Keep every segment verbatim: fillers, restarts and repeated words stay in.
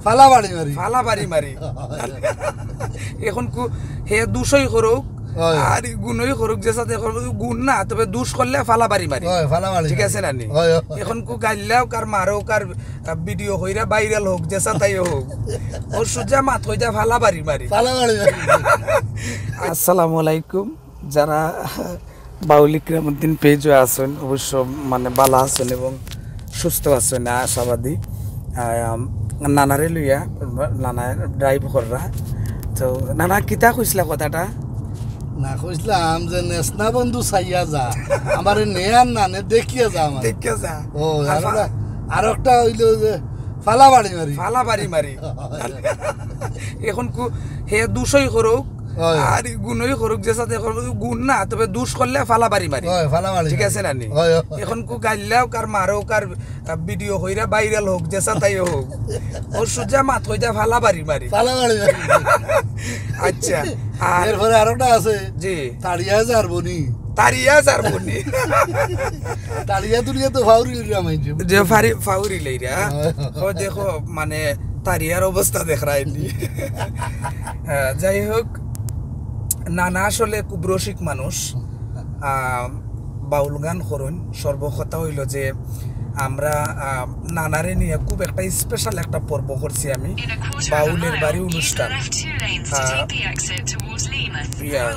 ফালা বাড়ি মারি। ফালা বাড়ি মারি। এখন কু-, হে দুষই করুক, হয়। আর গুণই করুক, যে সাথে করুক, গুণ না, তবে দুষ করলে ফালা বাড়ি মারি। হয়, ফালা বাড়ি ঠিক মারি। আছে না নি? হয়, হয়। এখন কু গাইল্লাও কার মারো কার, আহ, ভিডিও কইরা ভাইরাল হোক, যে সাথেই হোক। ও সুজা মাত কইতা ফালা বাড়ি মারি। ফালা বাড়ি মারি। আসসালামু আলাইকুম। যারা বাউল ইকরামউদ্দিন পেজও আছেন, অবশ্য মানে ভালা আছেন এবং সুস্থ আছেন, আশাবাদী। আম, নানারে লইয়া, নানা ড্রাইভ কররা। তো নানা কিতা কইছিলা কথাটা? না, কইছিলাম যে নেসনা বন্ধু চাইয়া যা, আমারে নে আর না নে দেখিয়া যা আমার। দেখিয়া যা। ও, আর আর ফা- ওটা, আর একটা হইলো যে ফালা বাড়ি মারি। ফালা বাড়ি মারি। এখন কু-, হে দুষই করুক, হয়। আর গুণই করুক, যে সাথে করুক, গুণ না, তবে দুষ করলে ফালা বাড়ি মারি। হয়, ফালা বাড়ি ঠিক মারি। আছে না নি? হয়, হয়। এখন কু গাইল্লাও কার মারো কার, আহ, ভিডিও কইরা ভাইরাল হোক, যে সাথেই হোক। ও সুজা মাত কইতা ফালা বাড়ি মারি। ফালা বাড়ি মারি। আচ্ছা, আর এরপরে আরোটা আছে। জি। তাড়িয়া যার বনি। তাড়িয়া যার বনি। তাড়িয়া তুড়িয়া তো ফাউরি লিরা মাইনছে। যে ফারি-, ফাউরি লইরা। হ্যাঁ। ও দেখো, মানে, তাড়িয়ার অবস্থা দেখরায়নি। হ্যাঁ, যাই হোক, নানা আসলে খুব রসিক মানুষ। আহ, বাউল গান করইন। সর্বকথা হইল যে আমরা, আহ, নানারে নিয়া খুব একটা স্পেশাল একটা পর্ব করছি আমি। বাউলের বাড়ি অনুষ্ঠান। আহ, ইয়া,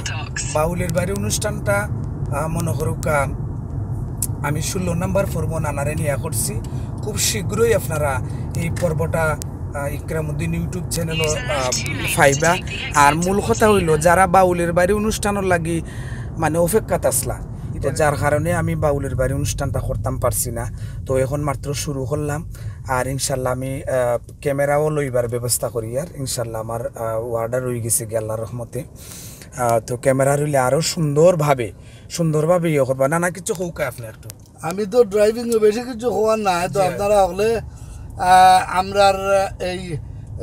বাউলের বাড়ি অনুষ্ঠানটা, আহ, মনে করুক, আহ, আমি ষোলো নাম্বার পর্ব নানারে নিয়া করছি। খুব শীঘ্রই আপনারা এই পর্বটা, আহ, ইকরামউদ্দিন YouTube চ্যানেলও, আহ, পাইবা। আর মূল কথা হইল, যারা বাউলের বাড়ি অনুষ্ঠানর লাগি মানে অপেক্ষাত আছলা, তো যার কারণে আমি বাউলের বাড়ি অনুষ্ঠানটা করতাম পারছি না। তো এখন মাত্র শুরু করলাম, আর ইনশাল্লাহ আমি, আহ, ক্যামেরাও লইবার ব্যবস্থা করি, আর ইনশাল্লাহ আমার, আহ, অর্ডার হয়ে গেছে গি আল্লাহর রহমতে। আহ, তো ক্যামেরা রইলে আরও সুন্দরভাবে, সুন্দরভাবে ইয়ে করবা। না, না, কিছু কউক্কা আপনি একটু। আমি তো ড্রাইভিং এ বেশি কিছু কওয়ার নাই, তো জি। আপনারা হকলে, আহ, আমরার এই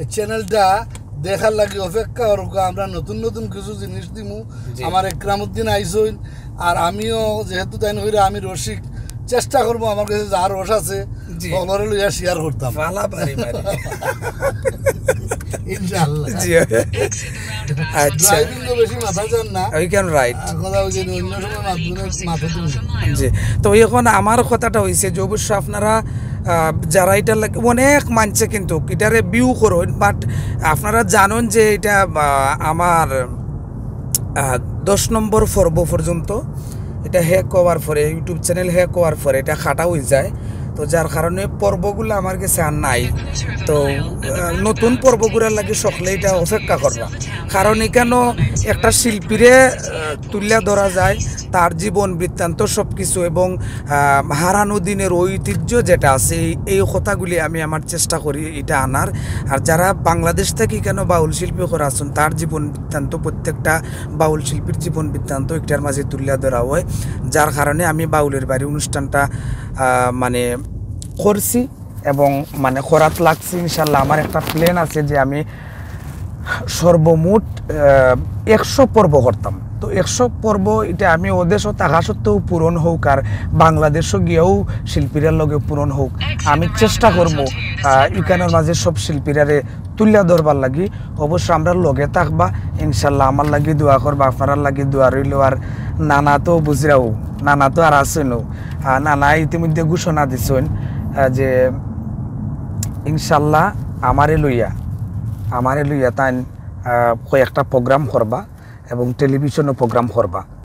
চ্যানেলটা দেখার লাগি অপেক্ষা করুক্কা। আমরা নতুন নতুন কিছু জিনিস দিমু। জি। আমার ইকরামউদ্দিন আইছইন, আর আমিও যেহেতু তাইন কইরা আমি রসিক, চেষ্টা করমু আমার গেছে যা রস আছে, জি। হকলরে লইয়া শেয়ার করতাম। ফালা বাড়ি মারি। ইনশাআল্লাহ। জি। আচ্ছা। ড্রাইভিং তো বেশি মাথা যার না। ওই কেন রাইট। আর কথা হইছে যে অন্য সময় মাথা, মাথা তুমি। জি। তো এখন আমার কথাটা হইছে যে অবশ্য আপনারা, আহ, যারা এটা লাগ-, অনেক মানষে কিন্তু এটারে ভিউ করইন, but আপনারা জানইন যে এটা, আহ, আমার, আহ, দশ নম্বর পর্ব পর্যন্ত এটা হ্যাক হওয়ার পরে, YouTube চ্যানেল হ্যাক হওয়ার পরে এটা কাটা হয়ে যায়। তো যার কারণে পর্বগুলো আমার গেছে আর নাই। তো, আহ, নতুন পর্বগুলোর লাগি সকলে এটা অপেক্ষা করবা, কারণ এখানো একটা শিল্পীরে, আহ, তুলিয়া ধরা যায়, তার জীবন বৃত্তান্ত সব কিছু এবং, আহ, হারানো দিনের ঐতিহ্য যেটা আছে, এই, এই কথাগুলি আমি আমার চেষ্টা করি এটা আনার। আর যারা বাংলাদেশ থাকি কেন বাউল শিল্পী করে আছেন, তার জীবন বৃত্তান্ত, প্রত্যেকটা বাউল শিল্পীর জীবন বৃত্তান্ত একটার মাঝে তুলিয়া ধরা হয়, যার কারণে আমি বাউলের বাড়ি অনুষ্ঠানটা, আহ, মানে করছি এবং মানে করাত লাগছি। ইনশাল্লাহ আমার একটা প্ল্যান আছে যে আমি সর্বমোট, আহ, একশো পর্ব করতাম। তো একশো পর্ব এটা আমি ওদেশও থাকা সত্ত্বেও পূরণ হোক, আর বাংলাদেশও গিয়াও শিল্পীরার লগে পূরণ হোক। আমি চেষ্টা করমু, আহ, ইউক্রেনের মাঝে সব শিল্পীরারে তুলিয়া ধরবার লাগি। অবশ্য আমরার লগে থাকবা, ইনশাল্লাহ আমার লাগি দোয়া করবা, আপনারার লাগি দোয়া রইল। আর নানা তো বুঝরাও, নানা তো আর আছেনও। আহ, নানা ইতিমধ্যে ঘোষণা দিছইন, আহ, যে ইনশাল্লাহ আমারে লইয়া, আমারে লইয়া তাইন, আহ, কয়েকটা প্রোগ্রাম করবা এবং টেলিভিশনও প্রোগ্রাম করবা।